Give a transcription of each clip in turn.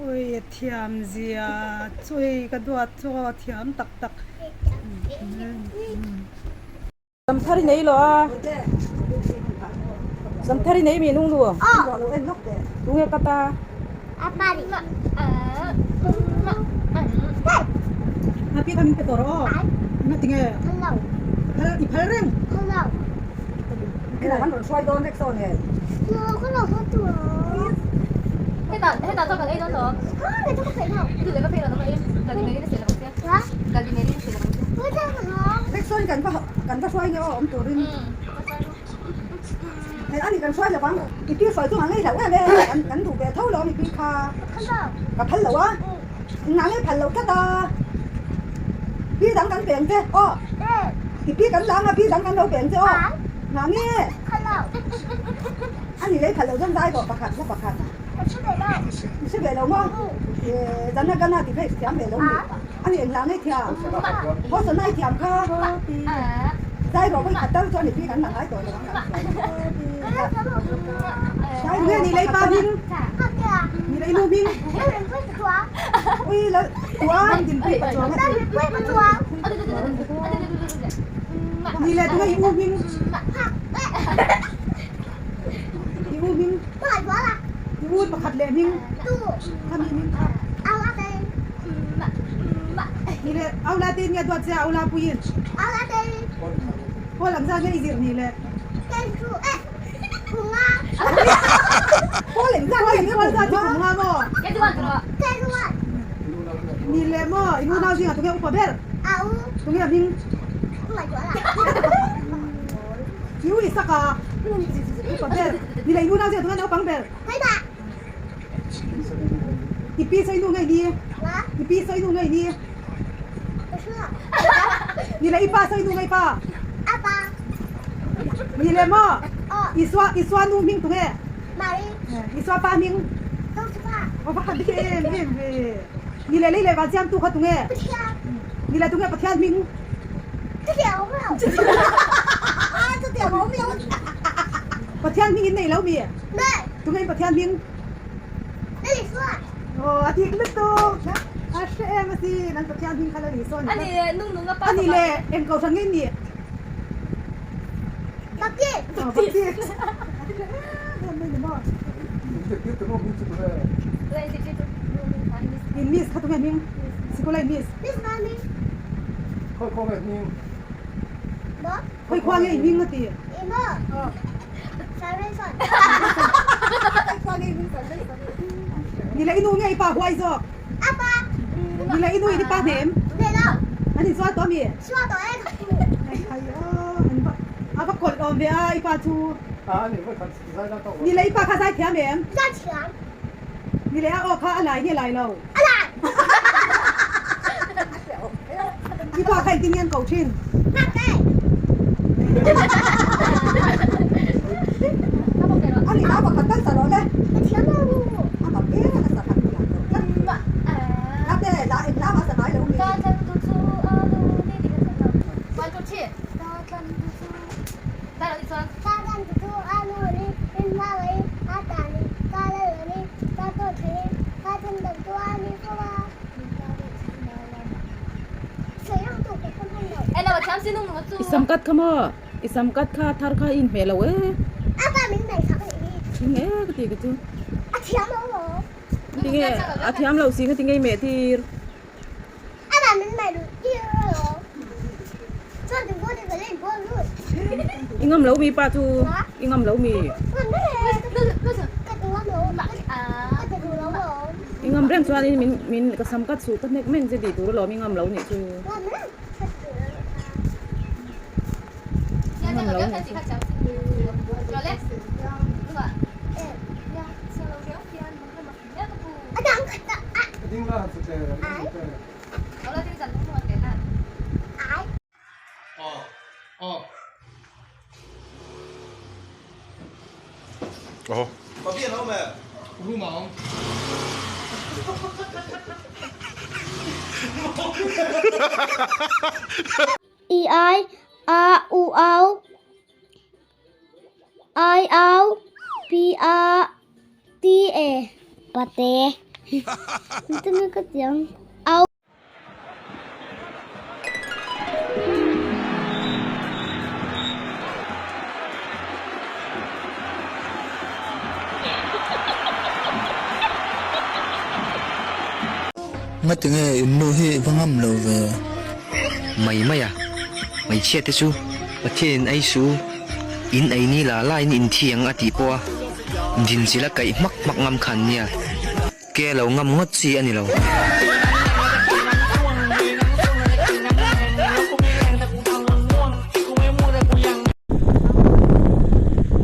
Ui a thiam zia chu hei ka duat chu a thiam tak tak. Zamthar i nei lo a, Zamthar i nei mi nung nu tunge ka ta. A pi kha min pe tawh rawh aw, na tinge phal i phal reng. Kan va hruai nge aw awm turin hei ani kan hruai lovang i pi hruai chu ngei hlauh em em kan duh ve tho lo i pi kha ka phal lo a engah nge phal loh tlat a pi dang kan peng che aw i pi kan lang a pi dang kan lo peng che aw ngah nge ani lei phal loh chuan zai tawh pakhat la pakhat i hre ve lo maw zan a gana tih kha i hrethiam ve lo mi. A ni engla ngei thiam? Hawsana i thiam kha. Zai rawh vawi khat tal chuan i pi kan la ngai tawh lo ang kan sawi. Zai nge ni lei pa hming? Ni lei nu hming? Ui lal tuang din pui pa chuang a ti. Ni le tunge i u hming? I u hming? I u pakhat leh hming? Khami hming kha. Ni le Aula te nia duat che Aula puiin. Pawl ang zat nge i zir ni le. Pawl eng zat nge pawl zat hi kum nga maw? Ni le maw i unau zingah tunge upa ber? Tunge a hming? I u i sak a upa ber. Ni le i unau zingah tunge naupang ber? I pi sawi nu ngei ni? I pi sawi nu ngei ni? Ni le i pa sawi nu ngei pa? Ni le maw? Isua Isua nu hming tunge? Isua pa hming? Aw va han em em ve. Ni le lei le van siamtu kha tunge? Ni le tunge Pathian hming? Pathian hming in nei lo mi? Tunge in Pathian hming? Aw a dik lutuk a hre em a si nan Pathian hming kha la ni sawn a ni le eng kohhran nge ni? Aw Baptist In miss kha tunge hming? Sikul a in miss? Khawi khua nge i hming a ti? Ni le i nu nge i pa huai zawk? Ni le i nu in i pa hnem? An insual tawh ami? A va kawlh awm ve a i pa chu. Ni le i pa kha zai thiam em? Ni le a aw kha a lai nge lai lo? I pa kha engtin nge an ko thin? Ani na pakhat tal sa rawh le. A mak em a sa khat thiam lo tlat. La te la eng la mah sa ngai lo mi. cut kha maw i sam cut kha thar kha i inhmeh lo e thing e ka ti ka chu tinge a thiam loh si nga tinge i meh tir. I ngam lo mi pa chu i ngam lo mi. I ngam reng chuan in min min ka sam cut suh ka hnek meng che tih tur alawm i ngam lo nih chu. I ngam lo nih chu. I I A U Au I Au P A T E Pate Ito ka tiang Au Ngatinge in nu hi i va ngam lo ve? Mai mai a, hmeichhia te chu Pathianin ei su, in ei ni la la in in thi ang a tih pawh a dinchilh a kaih hmak hmak ngam khan nia, ke lo ngam ngawt chi a ni lo.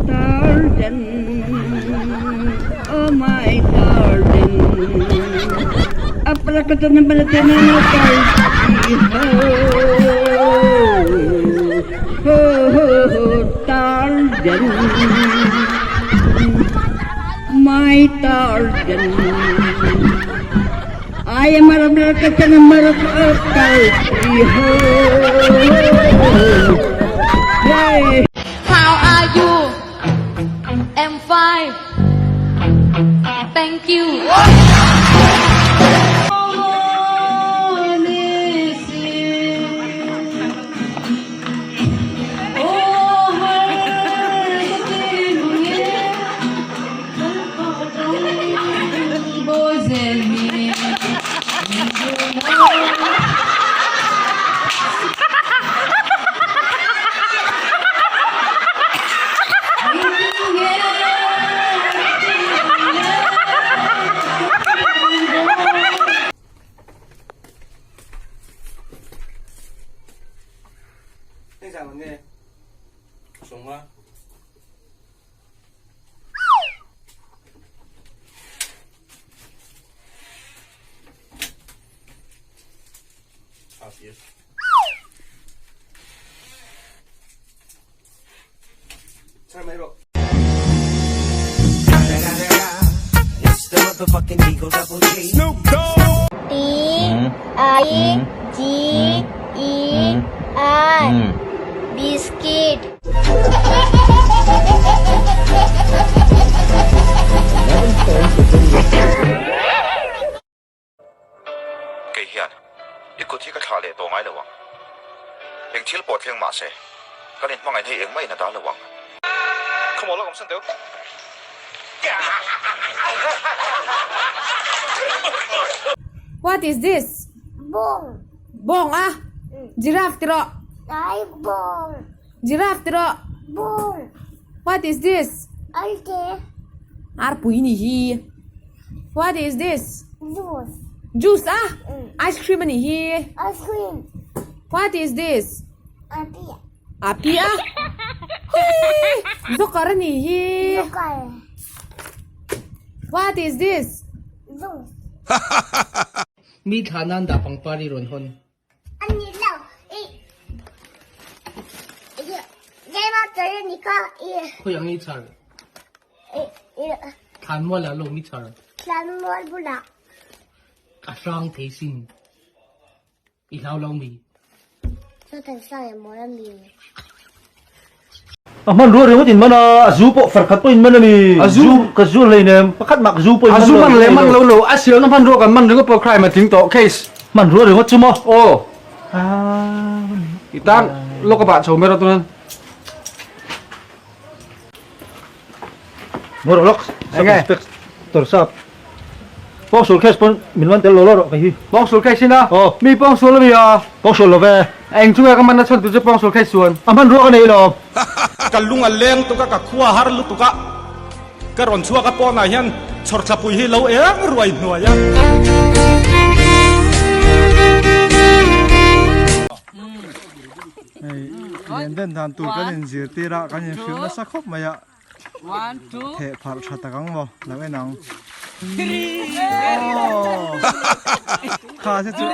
Garden, oh my garden, Garden, my garden. I am a Hey. How are you? I'm fine. Thank you. T I G E R Biscuit. Kei hian i kut hi ka thlah leh tawh ngai lo ang. Eng thil pawh thleng mah se, kan inhmangaihna hi engmah in a dal lo ang. Khawmaw lawk awm san teuh. What is this? Bawng. Bawng a? Giraffe ti rawh. Ai bawng. Giraffe ti rawh. Bawng. What is this? Alte. Arpui ni hi. What is this? Juice. Juice a? Ice cream a ni hi. Ice cream. What is this? Api. Api a? Hui! Joker a ni hi. Joker. What is this? Juice. Mi thla nan dah pangpar i rawn hawn. Khawi ang i char? Thlanmual ah lawm i char. A hrang thei sin. I hlau lo mi. A hmanrua ringawt in man a, a zu pawh far khat pawh in man a ni. A zu ka zu hlei nem, pakhat mah ka zu pawh in man lo. A zu man leh man lo lo, a sialna hmanrua kan man ringawt pawh crime a tling tawh case. Hmanrua ringawt chu maw? Aw. I tan. Lawk a bah chho mai rawh tunan. Mo rawh lawk. Sub inspector sap. Pawngsual case pawn min man tel lo lo rawh kei hi. Pawngsual case in a? Aw. Mi pawngsual a mi a? Pawngsual lo ve. Eng chu nge ka man a chhan tu che pawngsual case chuan? A hmanrua ka nei lo. Ka lung a leng tuk a, ka khua har lutuk a, ka rawn chhuak a pawnah hian chhawrthlapui hi lo eng ruai hnuai a. Hei lian den dan tur kan inzirtir a, kan inhrilh nasa khawp mai a. Theh pharh tha tak ang maw lo en ang. Aww kha se chu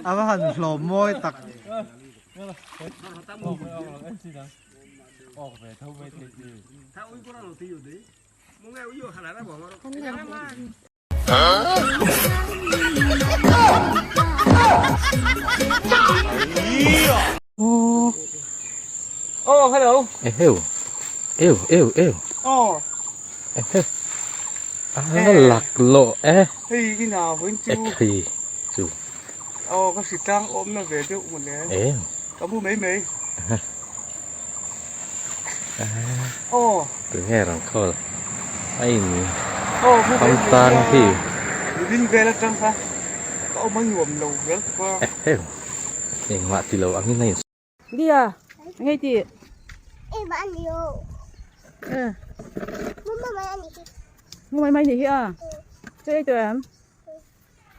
a va han hlawm mawi tak. Oh, hello. Eheu. Eu, eu, eu. Oh. Eheu. A lak lo e. Hei ina vawiin chu. Ekhei chu. Oh, ka hritlang awmna ve deuh mawle. Em. Ka mu mai mai. Oh. Tunge rawn call a in kham tan khi. Ding vel atang kha ka awm a nuam lo vel tuk a. Eheu. Engmah ti lo angin a in. Dia, ngei ti. Ngu mai mai ni hi a. Che ei tawh em?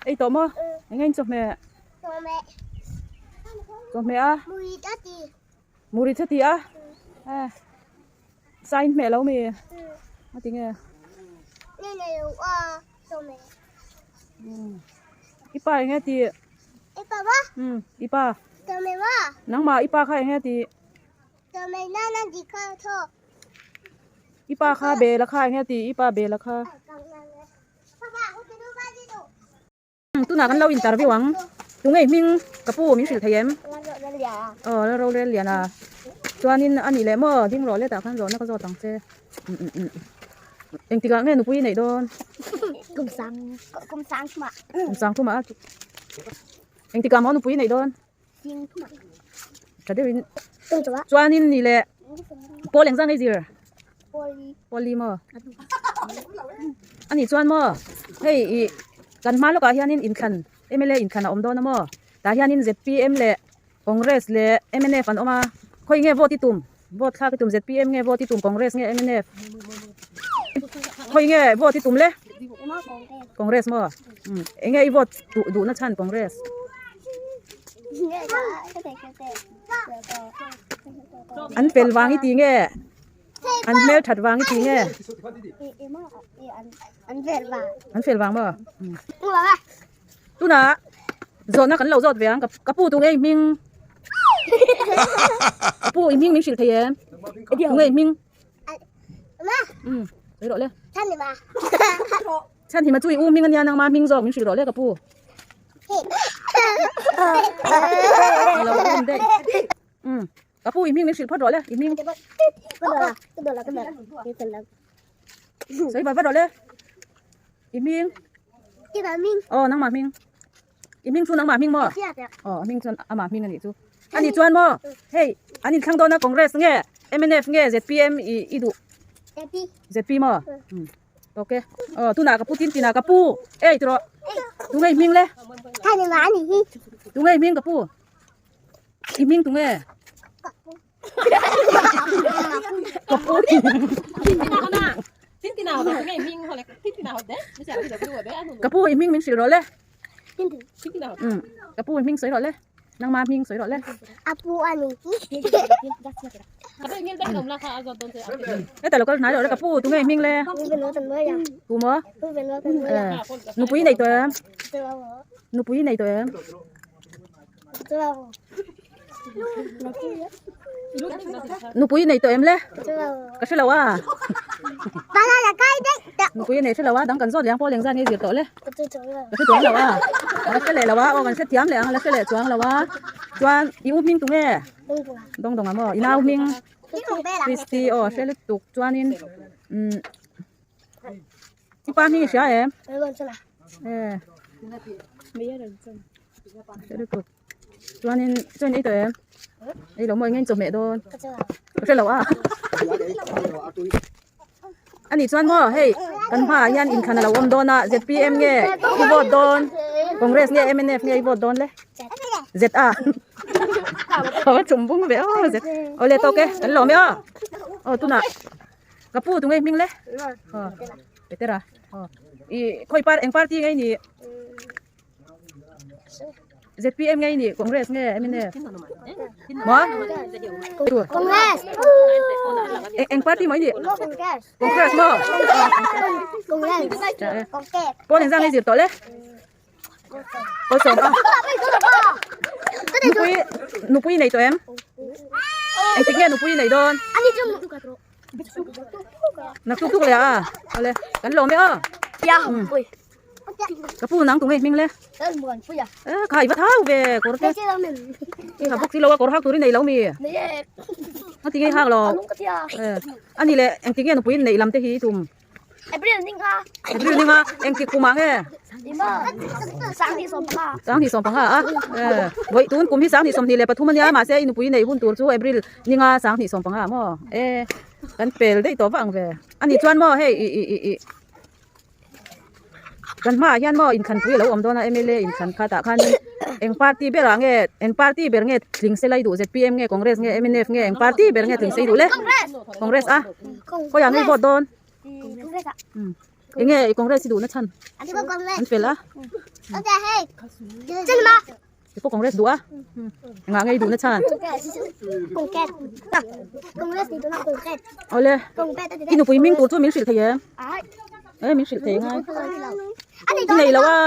Ei tawh maw? Eng eng chawhmeh? Chawhmeh a? Muri che ti a? Eh. Sign hmeh lo mi? A ti nge? I pa eng nge ti? I pa. Nangmah i pa kha eng nge ti? I pa kha bel a kha eng nge ti? I pa bel a kha. Tunah kan lo interview ang. Tunge hming ka pu min hrilh thei em? Aw la rorel lian a. Chuanin a nih leh maw ding rawh letah khan zawhna ka zawt ang che. Engtikah nge nupui i neih dawn? Kum sang kum sang thumah. Kum sang thumah a. Engtikah maw nupui i neih dawn? Tha deuhin chuanin nih leh pawl engzah ngei zir pawl li maw a nih chuan maw hei ih kan hma lawkah hianin inthlan mla inthlan a awm dawn a maw tah hianin zpm leh congress leh mnf an awm a khawi nge vote i tum vote thlak i tum zpm nge vote i tum congress nge mnf khawi nge vote i tum le congress maw eng nge i vote duh duhna chhan congress. An fel vang i ti nge an hmel that vang i ti nge an fel vang maw tunah zawhna kan lo zawt ve ang ka pu tu nge i hming ka pu i hming min hrilh thei em tu nge i hming sawi rawh le chhan hi ma chu i u hming ania nangma hming zawk min hrilh rawh le ka pu. Ka pu i hming min hrilh phawt rawh le i hming sawi vat vat rawh le i hming aw nangmah hming i hming chu nangmah hming maw aw a hming chuan amah hming a nih chu a nih chuan maw hei an inthlang dawn a congress nge mnf nge zpm i i duh zp maw. Ok aw tunah ka pu tin tinah ka pu ei tawh tunge i hming le tunge i hming ka pu i hming tunge ka pu ka pu i hming min hrilh rawh le ka pu i hming sawi rawh le. Nangma hming sawi rawh le. Apu a ni hi. Heta lo kal hnai rawh le ka pu tunge hming le. Tu maw? Nupui nei tawh em? Nupui nei tawh em? Nupui nei tawh em le? Ka hre lo a. Nupui nei hre lo a dang kan zawt leh ang pawh leng zan nge zir tawh le. Ka hre chuang lo a. Ka hre leh lo a aw kan hre thiam leh ang la hre leh chuang lo a. Chuan i u hming tunge? Dawng dawng a maw? I nau hming? Christy aw hre lutuk chuanin umm i pa hming i hria em? Hre lutuk. Chuanin chuan ei tawh em? Ei lo maw eng nge in chawhmeh dawn? Ka hre lo a. Ani chuan maw hei kan hmaah hian inthlan a lo awm dawn a zpm nge i vote dawn Congress nge mnf nge i vote dawn le ZA a chum bung ve aw Z awle tawk e kan lawm e aw aw tunah ka pu tunge hming le aw Petera aw i khawi par eng party nge i nih. ZPM nge ni Congress nge MNF maw Congress eng party maw i nih Congress maw Congress pawn engzah nge zir tawh le pawl sawm a nupui nupui nei tawh em engtik nge nupui nei dawn nak tuk tuk leh a awle kan lawm e aw Ka pu nang tunge hming le. Eh khai va thau ve kawr te. Ka bawk si lo a kawr hak turin nei lo mi. A tinge hak lo. Eh ani le eng tinge nupui neih lam te hi tum. April ninga. April ninga eng tik kumah nge. Sanghnih 15 a. Eh vawi tun kum hi 2023 ania mahse i nupui neih hun tur chu April ninga 2025 maw. Eh kan pel daih tawh vak ang ve. Ani chuan maw hei i i i Kan hmaah hian maw inthlanpui a lo awm dawn a mla inthlan khat ah khanin eng party berah nge eng party ber nge tling se lai duh zpm nge congress nge mnf nge eng party ber nge tling se i duh le congress a khawiah nge i vote dawn eng nge i congress i duhna chhan an fel a i pawh congress duh a engah nge i duhna chhan awle i nupui hming tur chu min hrilh thei em e min hrilh thei ngai i nei lo a.